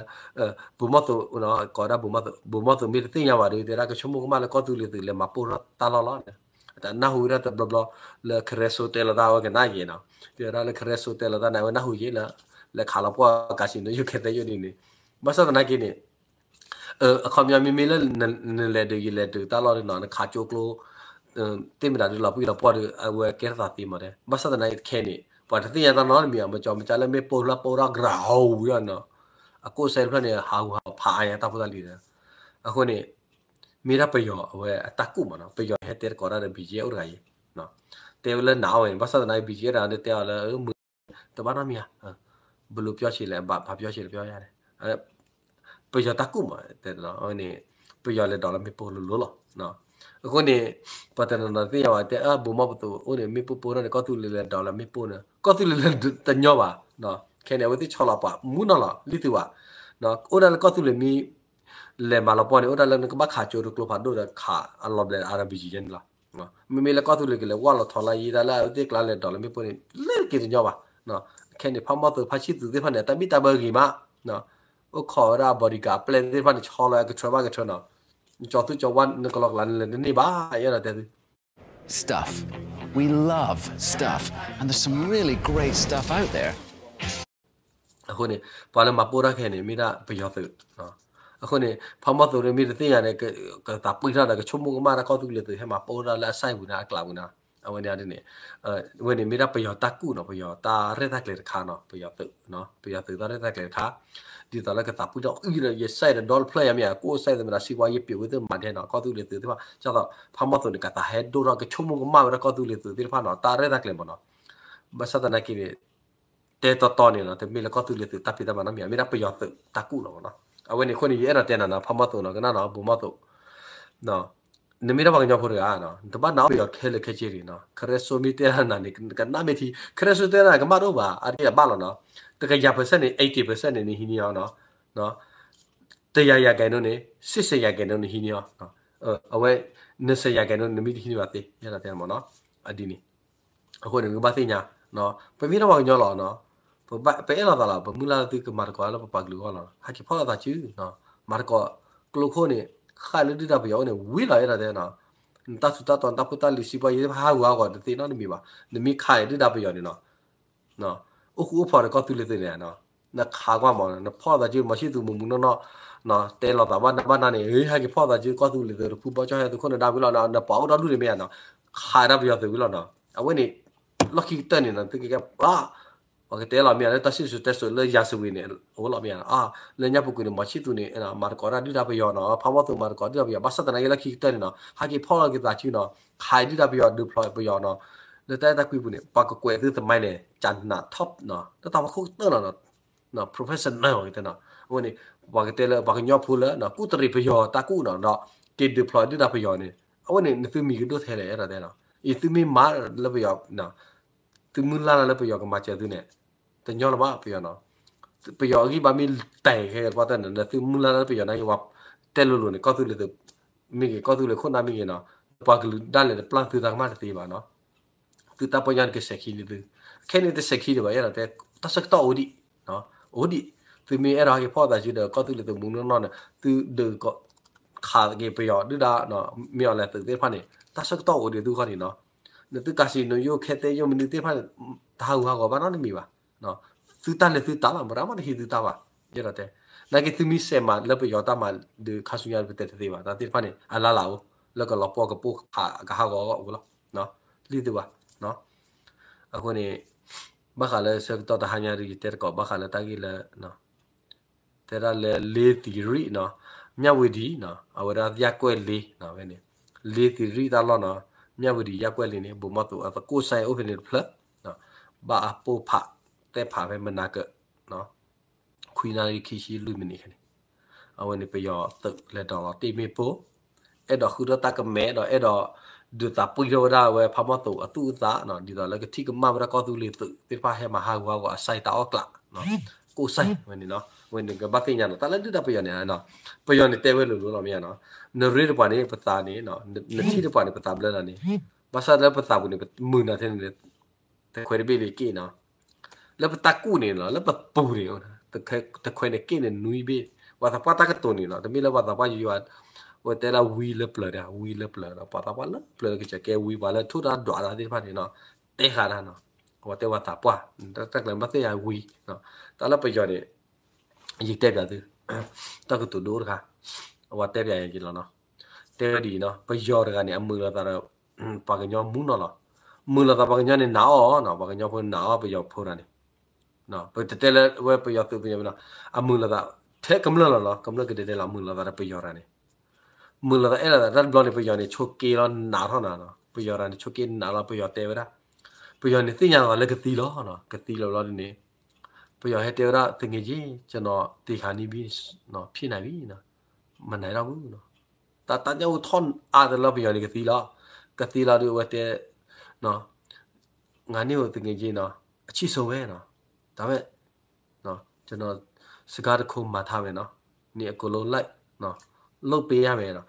ဘိးမီၢ်သိး ကိးဒၣ်ဘိးမီၢ်သိး ဘိးမီၢ်သိးမ့ၢ်တသ့ၣ်ညါဘၣ်ဒီး တဲဒၣ်ကဆိကမိၣ်ကမၣ်လၢကီၢ်သူလ့ၤသုးလဲၤမၤပိၢ်ထီၣ်တၢ်လီၢ်လီၤ, တနၢ်ဟူဝဲဒၣ်တဘျီဘျီ လၢခရဲစိတဲလီၤတၢ်အဝဲကနၣ်ယဲနီၤ, တဲဝဲဒၣ်လၢခရဲစိတဲလီၤတၢ်န့ၣ် အဝဲနၢ်ဟူယဲလၢ လဲၤခးလီၤပှီၢ်ကးစံးနယိၣ်ခဲသဲယိၣ်ဒ်န့ၣ်, ဘၣ်ဆၣ်သနာ်က့န့ၣ် အခီပညီမ့မ့ၢ်လၢ နလဲၤဒုးယလဲၤဒုးတၢ်လီၢ်န့ၣ်နီၤ နခးကၠိကျိ သ့ၣ်မတၤဒုးလီၤပှံၢ်လီၤပှီၢ်ဒီး အဝဲကဲထီၣ်သးသ့မးတဲ, ဘၣ်ဆၣ်သနာ်က့ခဲန့ၣ် ပှၤတသ့ၣ်ညါတၢ်နီတမံၤ မကၠီမကၠီလၢမ့ၣ်ပိၢ်လၢပိၢ်ထီၣ်ကရၤဟီဝံၤဒီးနီၤ, အကိးစဲတဖျၢၣ်န့ၣ် ဟးဟူဟးဖးအါညါတၢ်ဖိတၢ်လံၤဒီး, အဃိန့ၣ် မ့ၢ်ဒၣ်ပယီၤအဝဲအတၢ်ကူၣ်မးနီၤ, ပယီၤဟဲတဲတကိးတၢ်ဒီး ဘံၣ်ကၠ့အိၣ်တဂၤအံၤ, တဲဝဲလၢနၤအီၤဝဲန့ၣ် ဘၣ်ဆၣ်သနာ်က့ ဘံၣ်ကၠ့တဂၤန့ၣ်တဲအီၤလၢ တဘၣ်နီတမံၤဧါ, ဘယ်လိုပြောချင်လဲ ဘာပြောချင်လဲ ပြောရတယ်, ပယီၤတၢ်ကူၣ်မး တဲန့ၣ် ပယီၤလဲၤဒိးလၢမ့ၣ်ပိၢ်လိၤလိၤလီၤ, အဃိန့ၣ် ပှၤတနီၤနီၤသ့ၣ်ညါဘၣ်တဲ ဘိးမီၢ်ပသိးအိၣ်န့ၣ် မ့ၣ်ပိၢ်ပိၢ်ထီၣ်န့ၣ် ကီၢ်သူလ့ၤလဲၤဒိးလၢမ့ၣ်ပိၢ်န့ၣ် ကီၢ်သူလ့ၤလဲၤတညီဘၣ်, ခဲန့ၣ် အဝဲသ့ၣ်ဆီလီၤပှၤမူနီၤလီၤ လံသုးဘၣ်, အိၣ်ဒၣ်လၢကီၢ်သူလ့ၤမ့ၢ် လဲၤမၤလီၤပှီၢ်န့ၣ် အိၣ်ဒၣ်လၢနကဘၣ်ခးကၠိတကျိဖးဒိၣ်ဒီးခးအလီၤဘျဲး အါရဘံၣ်ကၠ့န့ၣ်လီၤ, မ့မ့ၢ်လၢကီၢ်သူလ့ၤကလဲၤဝၢ်လီၤထီလၢယံၤဒၣ်လၢအဝဲသ့ၣ်ကျါလဲၤဒိးလၢမ့ၣ်ပိၢ်န့ၣ် လၢက့ၤတညီဘၣ်, ခဲန့ၣ် ဖးမီၢ်သိးဖါဆံၣ်သူးသ့ၣ်တဖၣ်န့ၣ် တၢ်ဘံၣ်တၢ်ဘၢဂ့ၤမး, အိၣ်ခိးဝဲဒၣ် bodyguard အပျဲၢ်သ့ၣ်တဖၣ်န့ၣ် ဆီလီၤအကထၢဘၣ်ကထၢနီၤ, ကၠီၤသူကၠီၤဝါနကလီကလးနလဲၤတန့ၢ်ဘၣ် ယအဲၣ်ဒိးတဲသု Stuff. We love stuff. And there's some really great stuff out there. အဃိန့ၣ် ပှၤလၢမၤပိၢ်တၢ်ခဲန့ၣ် မ့ၢ်ဒၣ်ပယီၤသုး, အဃိန့ၣ် ဖးမီၢ်သိးန့ၣ် မ့ၢ်တသ့ၣ်ညါန့ၣ် ကသးပှံၢ်ထီၣ်ဒီး ကဆိကမိၣ်ကမၣ်တၢ်ကီၢ်သူလ့ၤသုးဟဲမၤပိၢ်တၢ်လၢအစၢ်ပူၤန့ၣ် အကျးပူၤန့ၣ်, အဝဲန့ၣ်န့ၣ် အဝဲန့ၣ်မ့ၢ်ဒၣ်ပယီၤတၢ်ကူၣ်နီၤ ပယီၤတၢ်ရဲၣ်တၢ်ကျဲၤတခါနီၤ ပယီၤသုး, ပယီၤသုးတၢ်ရဲၣ်တၢ်ကျဲၤတခါ, ဒ်သိးလၢကသးပှံၢ်ထီၣ်အံၤဒီး ယစၢ်ဒီးဒီတဖျၢၣ်ယါမ့ၢ်ဧါ ကိးစဲသမနၤ စံးဝါယပျံၤဝဲသ့ၣ်မၤဒဲးနီၤ ကီၢ်သူလ့ၤသုးသ့ၣ်တဖၣ် ကၢ်သိး ဖးမီၢ်သိးန့ၣ် ကသးဟဲဒိၣ်ထီၣ်ကဆိကမိၣ်ကမၣ်ဝဲဒၣ်ကီၢ်သူလ့ၤသုးသ့ၣ်တဖၣ်နီၤ တၢ်ရဲၣ်တၢ်ကျဲၤမးနီၤ, ဘၣ်ဆၣ်သနာ်က့န့ၣ် တဲတီတီန့ၣ်နီၤ တမ့ၢ်လၢကီၢ်သူလ့ၤသုးတၢ်ဖံးတၢ်မၤနီတမံၤ မ့ၢ်ဒၣ်ပယီၤသုးတၢ်ကူၣ်လီၤမးနီၤ, အဝဲန့ၣ်အဃိန့ၣ် ယအဲၣ်ဒိးတဲနၤနီၤ ဖးမီၢ်သိးနီၤ ကနၣ်နီၤ ဘိးမီၢ်သိး နမ့ၢ်ဒၣ်ပှၤကညီဖိတဂၤနီၤ နတဘၣ်နာ်အီၣ်ပယီၤခဲလၢာ်ခဲဆ့န့ၣ်နီၤ ခရဲစိမ့ၢ်တဲဒၣ်နၤန့ၣ် ကနၣ်မ့ၢ်ထံ ခရဲစိတဲဒၣ်နၤ ကမၣ်တအိၣ်ဘၣ် အဒ့အဘၣ်လီၤနီၤ, တကယၤ percent န့ၣ် eighty percent န့ၣ် နဟံးန့ၢ်အီၤနီၤ, တကယၤ ရာခိုင်နှုန်း န့ၣ် ရှစ်ဆယ်ရာခိုင်နှုန်း နဟံးန့ၢ်အီၤ, အဝဲ နှစ်ဆယ်ရာခိုင်နှုန်း နမ့ၢ်တဟံးန့ၢ်ဘၣ်သ့ ယအဲၣ်ဒိးတဲမးနီၤ, အဒ်န့ၣ် အဃိန့ၣ် နကဘၣ်သ့ၣ်ညါ ပမ့ၢ်ဒၣ်ပှၤကညီလီၤနီၤ, ပအဲၣ်လိာ်သးလီၤ ပမုၢ်လၢ်လၢသုကမၤသကိးလၢပပှၤကလုာ်အဂီၢ်လီၤ, ဟဲက့ၤဖီၣ်လိာ်သးစု မၤသကိး ကျိခိၣ်န့ၣ် ဃၣ်လၢဒုၣ်ဒါပယီၤအိၣ်န့ၣ် ဝံၤလီၤ ယအဲၣ်ဒိးတဲနီၤ, နတၢ်ထူးတၢ်တီၤ နတၢ်ဖိတၢ်လံၤ စံးပှၤယဲၢ်ဟးဂူာ်ဟးဂီၤတသ့နီတမံၤဘၣ်, နမ့ၢ်ခးအံၤဒုၣ်ဒါပယီၤန့ၣ်နီၤ အိၣ်ဃူအိၣ်ဖိးဒီးကီၢ်သူလ့ၤသုးန့ၣ်နီၤ, နခးကွၢ်မး နဖီၣ်သးစု မၤဆံၣ်သူးမုာ်မုာ်နီၢ်နီၢ်, တဲလိာ်သးဘၣ်နဘၣ်နန့ၣ် ဟဲက့ၤဖီၣ်သးစု ကီၢ်သူလ့ၤသုးတဖုဘီကၠီၣ်ဟဲသုးခိၣ်နဒါဝံၤလီၤ နပှၤအိၣ်ဒီဒူၣ်န့ၣ်မ့ၢ်ဧါနီၤ, ခးဒၣ်ပယီၤသုးဝံၤလီၤနီၤ, အဝဲန့ၣ် လီၢ်ခံကတၢၢ်န့ၣ်နီၤ သုကကဲ ပှၤကတဲလီၤမ့ၢ်ဧါ လၢတၢ်စံၣ်စိၤတဲစိၤလၢ ရာဇဝင် န့ၣ် အိၣ်လီၤမ့ၢ်ဧါနီၤ, လၢညါပူၤကွံာ်န့ၣ် မၤဆံၣ်သူးန့ၣ် မၤသကိးတၢ်ဒုၣ်ဒါပယီၤနီၤ, ဖးမီၢ်သိးမၤသကိးဒုၣ်ဒါပယီၤ ဘၣ်ဆၣ်သနာ်က့လၢခံကတၢၢ်န့ၣ်နီၤ ဟဲက့ၤဖီၣ်လိာ်က့ၤသးစုနီၤ, ခးဒုၣ်ဒါပယီၤ deploy ပယီၤနီၤ, လၢတၢ်အဲၣ်တၢ်ကွံပူၤန့ၣ် ပှၤကကွဲးသုသမိုင်းန့ၣ် ကနးထီၣ် လၢတၢ်ဖီခိၣ်ကတၢၢ်လီၤနီၤ, professional နီၤ အဝဲန့ၣ် ပှၤကတဲလၢပှၤကညီဖိလၢ ကူၣ်တရံးပယီၤတၢ်ကူၣ်နီၤ ဒီးက့ၤ deploy ဒုၣ်ဒါပယီၤန့ၣ် အဝဲန့ၣ် နသုမံၤကဒိၣ်ထဲလဲၣ် အဲၣ်ဒိးတဲနီၤ, အံၤသုမ့ၢ်မၤလၢပယီၤ သုမုၢ်လၢ်လၢပယီၤကမၤစၢၤသုန့ၣ် တညီလၢၤဘၣ်ပယီၤနီၤ, ပယီၤအဂံၢ်ဘါမ့ၢ်တဲခဲကဲတပှၢ်တၢၢ်န့ၣ် နသုမုၢ်လၢ်လၢပယီၤနာ်က့ၤဝဲ တဲလိၤလိၤန့ၣ် ကီၢ်သူလ့ၤသုး မ့ၢ်ဂ့ၤ ကီၢ်သူလ့ၤခိၣ်နၢ်မ့ၢ်ဂ့ၤနီၤ, ပှၤကလုာ်ဒၣ်လဲာ်တပျၢ်သုတၢ်ကမၣ်တသ့ဘၣ်နီၤ, သုတၢ်ပီညါန့ၣ်ကစဲးခံလံသု, ခဲန့ၣ်တစဲးခံဒံးဘၣ် အဲၣ်ဒိးတဲ တၢ်ဆၢကတီၢ်အိၣ်ဒံး အိၣ်ဒံး, သုမ့ၢ်အဲၣ်ဒိးဟဲက့ၤဖီၣ်သးစုဒီး ကီၢ်သူလ့ၤသုးမုၢ်နီၢ်နီၢ်န့ၣ် သုဒုးခးက့ၤပယီၤဒုၣ်ဒါ မ့ၢ်အီၤလဲၤသုးသ့ၣ်တဖၣ်န့ၣ် တၢ်ဆၢကတီၢ်အိၣ်ဒံးသုဂီၢ်န့ၣ်နီၤ, နသုကးစံးနယိၣ်ခဲသဲယိၣ်မနုၤသ့ၣ်တဖၣ်န့ၣ် တဟးဂူာ်ဟးဂီၤဘၣ်နီတမံၤဘၣ်, သုတၢ်လဲၤသုတၢ်လီၤ မတၤမးတဟံးသုတၢ်ဘၣ်, ယအဲၣ်ဒိးတဲ, နာ်က့ၤသုမ့ၢ်စဲးမးလၢပယီၤတၢ်မၤဒုးခါဆူညါပတဲတသ့ဘၣ် တၢ်သ့ၣ်တဖၣ်န့ၣ် အလၢ်လၢ်အိၣ် လၢကလီၤပှီၢ်ကပိၢ်ကဟးဂီၤအဂီၢ်အိၣ်လီၤ, လံသုဘၣ်, အဃိန့ၣ် ဘၣ်ဃးလၢဆၢကတီၢ်တဟါညါဒ်ယတဲတကိး ဘၣ်ဃးလၢတၢ်ဂ့ၢ်လၢ တဲဒၣ်လၢလ့သံရံၣ်နီၤ, မၠၣ်ဝတံၤနီၤ, အဝဲဒၣ် ရပ်ကွက်လေး နီၤ ဝဲန့ၣ်, လ့သံရံၣ်တၢ်လီၢ်နီၤ, မၠၣ်ဝတံၤ ရပ်ကွက်လေး န့ၣ် ဘိးမီၢ်သိးအသကိးစဲအိၣ်ဖဲန့ၣ်တဖျၢၣ်, ဘၣ်အပိၢ်ဖးတဲဖးဖဲမနၤကၢး, ခွံနၣ်ရံၣ်ခံဆံလွံၢ်မံးနံးခဲန့ၣ်, အဝဲန့ၣ်ပယီၤသုးလဲၤဒိးလီၤတ့ၢ်မ့ၣ်ပိၢ်, အဲၣ်ဒိးဃုထီၣ်တၢ်ကမဲဒီးအဲၣ်ဒိး ဒုးသးပှံၢ်ထီၣ်ဝဲဒၣ်ဝဲဖးမီၢ်သိးအသူၣ်အုးသးနီၤ, ဒ်သိးလၢကထံၣ်ကမၣ်ဝဲဒၣ်ကီၢ်သူလ့ၤသုးသ့ၣ်တဖၣ်ဟဲမၤဟးဂူာ်ဟးဂီၤအစၢ်တၢ်အီၣ်ကျး, ကိၣ်စဲၣ်ဝဲန့ၣ်နီၤ, ဝဲန့ၣ်ကဘၣ်သ့ၣ်ညါနီၤ, တၢ်လၢဒုၣ်ဒါပယီၤန့ၣ်, ပယီၤန့ၣ်တဲဝဲလိၤလိၤလီၤမ့ၢ်ဧါနီၤ, နရ့တပှၤန့ၣ် ပသးန့ၣ်, နထံၣ်တပှၤန့ၣ် ပသးဘျၢနၤန့ၣ်, ဘၣ်ဆၣ်လၢပသးပူၤန့ၣ် မုာ်နၤထဲန့ၣ် တခွဲးတဘ့ၣ်လံက့ၣ်နီၤ, လၢပတၢ်ကူၣ်န့ၣ်လီၤ, လၢပပူၤန့ၣ်, တခွဲးန့ၣ်က့ၣ်န့ၣ်နွံဘ့ၣ်, ပှၤသးပှၢ်တၢ်ကတိၤန့ၣ်လီၤ, တမ့ၢ်လၢပှၤသးပှၢ်ယွၤ, ဝဲတဲလၢဝံလၢပျၢၤဒီး ဝံလၢပျၢၤဒီး ပှၤသးပှၢ်လၢပျၢၤလၢကစၢၤကဲဝံ ပှၤလၢထူၣ်တၢ်ဒွးတၢ်သ့ၣ်တဖၣ်န့ၣ်နီၤ, တဲဃာ်တၢ်နီၤ, အဝဲတဲပှၤသးပှၢ်, တၢ်ကျဲၤဘၣ်သ့ၣ်ညါဝံ, တၢ်လၢပယီၤန့ၣ်, ယကတဲပျးသု, တၢ်ကတိၤဒိတခါ, အဝဲတဲပျးယၤက့ၤလီၤနီၤ, တဲဝဲဒ်အံၤနီၤ, ပယီၤတဂၤန့ၣ် အမုာ်လိာ်သးဒီး ပှၤကညီမူနီၤလီၤ, မုာ်လိာ်သးပှၤကညီန့ၣ်နာ်အီၤနီၤ, ပှၤကညီဖိနာ်အီၤပယီၤဖိတဂၤန့ၣ်, ပတတဲလၢဝဲပယီၤသုးပယီၤမ့ၢ်နီၤ, အမုာ်လိာ်သး, ထဲကမျၢၢ်လီၤနီၤ, ကမျၢၢ်ကဒဲဒဲလီၤ မုာ်လိာ်သးဒီးပယီၤတဂၤန့ၣ်, မုာ်လိာ်သးအဲၣ်လိာ်သးတၢ်တဘျီန့ၣ် ပယီၤန့ၣ်ဆိးက့လီၤနာ်ထီၣ်နၤနီၤ, ပယီၤတဂၤန့ၣ်ဆိးက့နာ်လီၤ ပယီၤတဲဝဲဒၣ်, ပယီၤန့ၣ်သ့ၣ်ညါလီၤလၢကသံလီၤ, ကသံလီၤဘျီဒ်န့ၣ်, ပယီၤဟဲတဲဝဲဒၣ် သူငယ်ချင်း ကျွန်တော်သေခါနီးပြီ, ဖြစ်နိုင်ပြီ, မနုၤဒၣ်ဘူး, တၢ်တၢ်ညၣ်အိၣ်ထီၣ်အါတလီၤ ပယီၤန့ၣ်ကသံလီၤ, ကသံလီၤဒုးအဝဲတဲ, ငါန့ၣ်အိၣ်သူငယ်ချင်းနီၤ, အချစ်ဆုံးပဲနီၤ, ဒါပေမဲ့, ကျွန်တော်စကားတစ်ခုမှားထားမယ်နော်, နင်အကုန်လုံးလိုက်, လုပ်ပေးရမယ်နော်,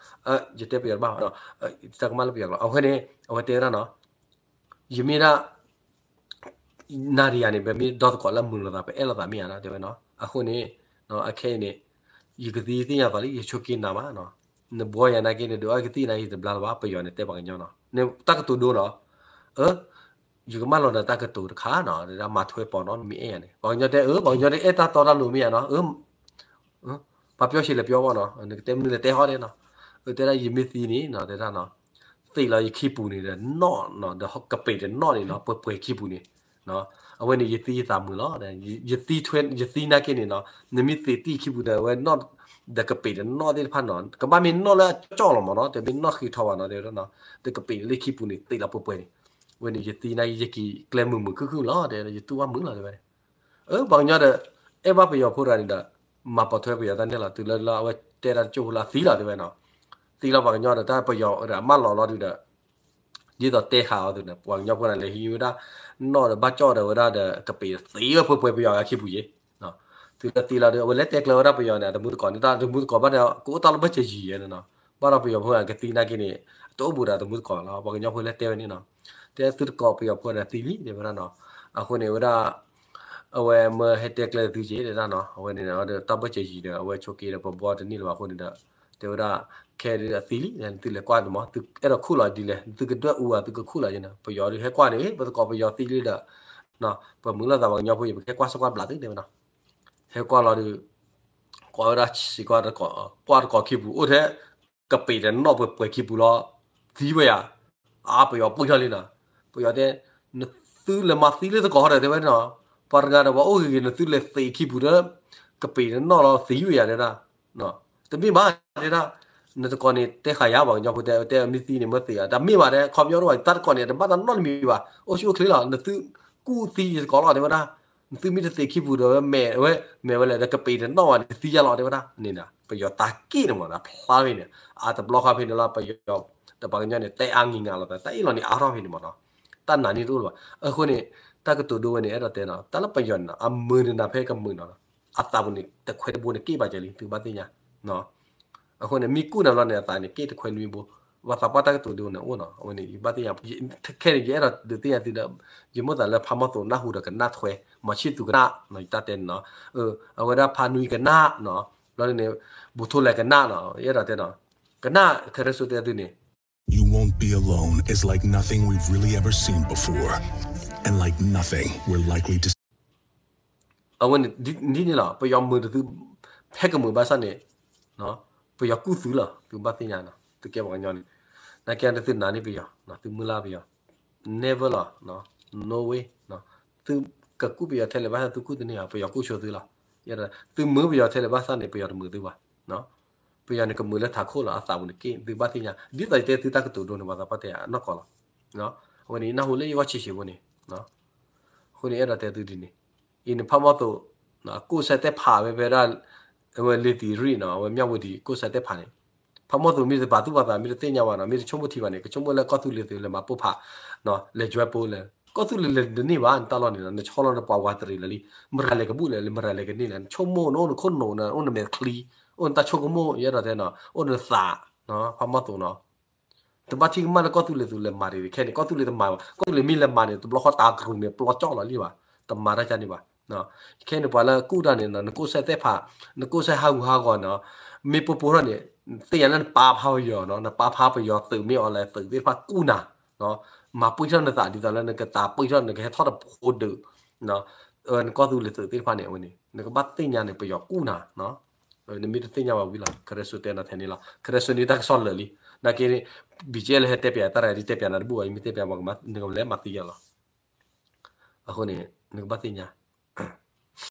ယတဲပယီၤတဘၣ်, တၢ်ကမၣ်လၢပယီၤလီၤ, အဝဲန့ၣ် အဝဲတဲဝဲဒၣ်နီၤ, ယမ့ၢ်ဒၣ် နၤဒီးယၤန့ၣ် ပမ့ၢ်ဒီသကိးလၢမုာ်လိာ်သး ပအဲၣ်လိာ်သးမ့ၢ်ဧါနီၤ တဲဝဲနီၤ, အဃိန့ၣ်, အခဲအံၤန့ၣ်, ယကသံသ့ၣ်ညါသးလံ ယဆိးက့နၤမးနီၤ, နဘှီယၤနာ်က့ နဒုးအီၣ်ကသံၣ်နာ်က့ ယတဘျါလၢၤဘၣ် ပယီၤန့ၣ်တဲပှၤကညီနီၤ, တၢ်ကတိၤဒိနီၤ, အၢ, ယကမၢလီၤနၤတၢ်ကတိၤတခါနီၤ, တဲဒၣ်မၤထွဲပိာ်နီၤ နမ့ၢ်အဲၣ်ယၤန့ၣ်, ပှၤကညီတဲ အၢ ပှၤကညီတဲအဲၣ်တၢ်တီတၢ်လိၤမ့ၢ်ဧါနီၤ, အၢ ပှၤပျီဆံးလဲၤပျီဝဲနီၤ, နကတဲမနုၤလဲၤတဲဟီဒဲးနီၤ, အၢ တဲဒၣ်ယမ့ၢ်သံန့ၣ်နီၤ တဲဒၣ်နီၤ, သံးလီၤယခံပူၤန့ၣ်ဒီးနီၣ်နီၤ, ဒီးကပ့ၤတနီၣ်န့ၣ်နီၤ ပှဲၤပှဲၤခံပူၤန့ၣ်, အဝဲန့ၣ်ယသံယသးမုာ်လီၤ, ယသံထွဲ ယသံနာ်က့န့ၣ်နီၤ, နမ့ၢ်သံးတံၢ်ခံပူၤဒီး အဝဲနီၣ် ဒီးကပ့ၤတနီၣ်သ့ၣ်တဖၣ်နီၤ, ကဘၣ်မ့ၢ်နီၣ်လၢအကၠီၣ်လီၤမးနီၤ, တမ့ၢ်နီၣ်ဃံးထီၣ်ဘၣ်နီၤ တဲဝဲဒၣ်နီၤ, ဒီးကပ့ၤလၢခံပူၤန့ၣ် သံးလီၤပှဲၤပှဲၤန့ၣ်, အဝဲန့ၣ်ယသံနာ်က့ ယက့ၤကျဲမုာ်မုာ်ခုၣ်ခုၣ်လီၤ, တဲယတူၢ်ဘၣ်မုာ်လီၤ တဲဝဲန့ၣ်, အၢ ပှၤကညီဒီး အဲၣ်ဘၣ်ပယီၤဖိတဂၤန့ၣ်ဒီး မၤပိာ်ထွဲပယီၤတၢ်န့ၣ်လီၤ, တုၤလၢလၢအဝဲတဲဒၣ်တကၠိၢ်ဖိလၢအသံလီၤ တဲဝဲနီၤ, သံလီၤပှၤကညီဒီးတၢ်ပယီၤအမၢလီၤလီၤဒုးဒီး ဒ်သိးတဲဃာ်အီၤသုန့ၣ် ပှၤကညီဖိန့ၣ် လဲၤဟံးဝဲဒၣ် နီၣ်ဒီးဘၣ်ကၠီၣ်ဒီးဝဲဒၣ်ဒီးကပ့ၤသံးဝဲပှဲၤပှဲၤပယီၤဂၤခံပူၤယ့ၤ, တုၤလၢသံလီၤဒီး အဝဲလဲၤတဲကျၢၤဝဲဒၣ်ပယီၤန့ၣ် အတမူသကိးန့ၣ် တၢ်တမူသကိးဘၣ်ဒီး ကအိၣ်တၢ်လၢဘၢၣ်စၢၤယံၤယဲနီၤ, ဘၣ်ဒီးပယီၤဖိကသံနာ်က့န့ၣ် တအိၣ်ဘူးဒီးတမူသကိးလီၤ, ပှၤကညီဖိလဲၤတဲဝဲန့ၣ်နီၤ, တဲသုတကိးပယီၤဖိန့ၣ်သံလံ တဲဝဲဒၣ်နီၤ, အဃိန့ၣ် ဝဲဒၣ် အဝဲမၢဟဲတဲကျၢၤသုက့ၤ တဲဒၣ်နီၤ, အဝဲန့ၣ်ဒီးတၢ်ဘၢၣ်စၢၤယံၤဒီး အဝဲဆိးက့ဒီးပဘှီတန့ၢ်လၢၤဘၣ်အဃိန့ၣ်ဒီး တဲဝဲဒၣ် ခဲဒုးအသံလံ သုလဲၤကွၢ်န့ၣ်မး သုအဲၣ်ဒိးခူၣ်လီၤဒ်လဲၣ် သုကဒွဲၣ်အူဧါ သုကခူၣ်လီၤယဲနီၤ, ပယီၤဒုးဟဲကွၢ်န့ၣ် ပသကိးပယီၤသံလံဒီး ပမုာ်လီၤသးပှၤကညီဖိအံၤ ပကဟဲကွၢ်စ့ၢ်ကွၢ်ဘျးသုတဲဝဲနီၤ, ဟဲကွၢ်လီၤဒုး ကွၢ်ဝဲဒၣ်စ့ၢ်ကီး ကွၢ်တကိးခံပူၤ အိၣ်ထဲ ကပ့ၤတနီၣ်ပှဲၤပှဲၤခံပူၤလီၤ, သံဝဲယၤ, အါ ပယီၤပှံၢ်ထီၣ်လံနီၤ, ပယီၤတဲ နသုလဲၤမၤသံလၢသကိးဟီဒီးတဲဝဲနီၤ, ပှၤတဂၤဒီးပှၤအိၣ်ဂ့ၤဂ့ၤ နသုလဲၤသံးခံပူၤဒီး ကပ့ၤတနီၣ်လီၤသံဝဲယၤတဲဒၣ်, တမ့ၢ်ဘၣ်တဲဒၣ်, နသကိးန့ၣ် တဲဃာ်ယၤ ပှၤကညီဖိတဲ တဲမ့ၢ်သံန့ၣ်မၢသံးဧါ, တမ့ၢ်ဘၣ်တဲ ခီပညီတအိၣ်ဘၣ် တၢ်တကိးန့ၣ် တဘၣ်တၢ်နီတမံၤဘၣ် အိၣ်ဆူၣ်အိၣ်ချ့လီၤ, နသုကူၣ်သံယသကိးလီၤတဲဝဲဒၣ်, နသုမ့ၢ်တသံးခံပူၤဒီးဝဲမဲာ်ဝဲ မဲာ်ဝဲလဲၣ်ဒီးကပ့ၤတနီၣ်ဘၣ်န့ၣ် သံယၤလီၤတဲဝဲဒၣ်, န့ၣ် ပယီၤတၢ်က့ၣ်န့ၣ်မး ဖျါဖဲန့ၣ် အတဘျီဃီဖဲန့ၣ်လီၤ ပယီၤ ဒီးပှၤကညီန့ၣ် တဲအါငံၤငါလီၤ တၢ်အ့ၣ်လိာ်န့ၣ်အါထီၣ်ဖဲန့ၣ်မးနီၤ, တၢ်နာ်န့ၢ်တအိၣ်လၢၤဘၣ်, အဃိန့ၣ် တၢ်ကတိၤဒိဝဲန့ၣ် အဲၣ်ဒိးတဲနီၤ တၢ်လၢပယီၤန့ၣ်နီၤ အမုာ်န့ၢ်နၤဖဲကမုာ်နီၤ, အသးပူၤန့ၣ် တခွဲးတဘိန့ၣ်က့ၣ်ဘၣ်ကဲလံ သုဘၣ်သ့ၣ်ညါ အဃိန့ၣ် မ့ၢ်ကူၣ်နၤဘျီန့ၣ် အသးန့ၣ် က့ၣ်တခွဲးနွံဘိ, ပှၤသးပှၢ်တၢ်ကတိၤဒိန့ၣ်အိၣ်နီၤ, အဝဲန့ၣ် ယဘၣ်သ့ၣ်ညါ, ခဲန့ၣ် ယအဲၣ်ဒိးဒုးသ့ၣ်ညါသုဒီး ယမိၣ်သးလၢဖးမီၢ်သိးနၢ်ဟူဒီးကနၣ်ထွဲ, မီၤဆံၣ်သူကနၣ်နီၤ ယတၢ်တဲန့ၣ်နီၤ, အဝဲဒၣ်ဖးနွံကနၣ်နီၤ, ဘျီန့ၣ် ဘူးထိလဲၤကနၣ်နီၤ ယအဲၣ်ဒိးတဲနီၤ, ကနၣ် ခဲရၢစိတဲသုန့ၣ် You won't be alone is like nothing we've really ever seen before, and like nothing we're likely to အဝဲန့ၣ် ဒ်န့ၣ်လီၤ ပယီၤမုာ်တသု ဖဲကမုာ်ဘၣ်ဆၣ်န့ၣ် ပယီၤကူၣ်သုလီၤ သုဘၣ်သ့ၣ်ညါနီၤ သုကဲပှၤကညီန့ၣ် နာ်က့သုနာ်န့ၢ်ပယီၤ သုမုၢ်လၢ်ပယီၤ never လီၤ no way သုကကူၣ်ပယီၤထဲလဲၣ်ဘၣ်ဆၣ် သုကူၣ်တန့ၢ်ဘၣ် ပယီၤကူၣ်ဆိသုလီၤ သုမုာ်ပယီၤထဲလဲၣ်ဘၣ်ဆၣ်န့ၣ် ပယီၤတမုာ်သုဘၣ် ပယီၤန့ၣ်ကမုာ်လၢထးခိၣ်လီၤ အသးပူၤန့ၣ်က့ၣ် သုဘၣ်သ့ၣ်ညါ ဒ်သိးယတဲသုတၢ်ကတိၤဒိန့ၣ် ပှၤသးပှၢ်တဲအနီၢ်ကီၢ်လီၤ အဝဲန့ၣ် နၢ်ဟူလၢယဂီၢ်ဆံးဆံးဖိန့ၣ် အဃိန့ၣ်အဲၣ်ဒိးတဲသုဒ်န့ၣ် အံၤန့ၣ်ဖးမီၢ်သိး ကိၣ်စဲးတဲဖးဝဲဖဲဒၣ် အဝဲလ့ၤသံရံၣ်နီၤ အဝဲမၠၣ်ဝတံၤ ကိၣ်စဲးတဲဖးန့ၣ် ဖးမီၢ်သူးမ့ၢ်တပာ်သူၣ်ပာ်သး မ့ၢ်တသ့ၣ်ညါဘၣ်နီၤ မ့ၢ်တဆိကမိၣ်ထံဘၣ်န့ၣ် ကဆိကမိၣ်လၢကီၢ်သူလ့ၤသုးလဲၤမၤပိၢ်ဖး လဲၤကွဲပိလၢ ကီၢ်သူလ့ၤလဲၤတန့ၢ်ဘၣ် နတၢ်လီၢ်န့ၣ်နီၤ နဆီလီၤနပှၤဝးတရံးလၢာ်လံ မတၤလဲၤကဘူၣ်လဲၣ်လၢ မတၤလဲၤကန့ၢ်လဲၣ် နဆိကမိၣ်နအိၣ်နခိၣ်နူာ် အိၣ်နမဲာ်ချံ အိၣ်နတၢ်ဆိကမိၣ် ယအဲၣ်ဒိးတဲနီၤ အိၣ်နသး ဖးမီၢ်သူးနီၤ တဘၣ်ထံၣ်ကမၣ်လၢကီၢ်သူလ့ၤသုးလဲၤမၤတ့ၢ်ခဲန့ၣ် ကီၢ်သူလ့ၤတမၤဘၣ် ကီၢ်သူလ့ၤမ့ၢ်လဲၤမၤန့ၣ် တဘျီဃီတၢ်ကရူၢ်န့ၣ် ပျီကၠီၣ်လီၤလံဘၣ် တမၤတၢ်ကန့ၣ်ဘၣ် ခဲန့ၣ်ပှၤလၢကူၣ်တၢ်န့ၣ် နကိးဆဲသ့ၣ်ဖး နကိးဆဲဟးဂူာ်ဟးဂီၤနီၤ မ့ၢ်ပိၢ်ပိၢ်ထီၣ်န့ၣ် သ့ၣ်ညါလၢနပာ်ဖျါပယီၤနီၤ နပာ်ဖျါပယီၤသုးမ့ၢ်အီၤလဲၣ် သုးသ့ၣ်တဖၣ်ကူၣ်နၤ မၤပှံၢ်ထီၣ်နသးဒ်သိးလၢနကသးပှံၢ်ထီၣ် နကဟဲထီၣ်တဖိဒုး နကီၢ်သူလ့ၤသုးသ့ၣ်တဖၣ်န့ၣ် အဝဲန့ၣ် နကဘၣ်သ့ၣ်ညါန့ၣ် ပယီၤကူၣ်နၤ နမ့ၢ်တသ့ၣ်ညါဘၣ်ဝံၤလီၤ ခရၢစိတဲနၤထဲန့ၣ်လီၤ ခရၢစိန့ၣ်တၢ်ကစီၣ်လၢာ်လံ နာ်က့ ဘံၣ်ကဲလၢဟဲတဲပၠးတၢ်ရၤဒ်တဲပၠးနၤတဘူၣ်အံၤ မ့ၢ်တဲပၠးဘၣ်ကမၤ နကလဲၤမၤသံယၤလီၤ အဃိန့ၣ် နကဘၣ်သ့ၣ်ညါ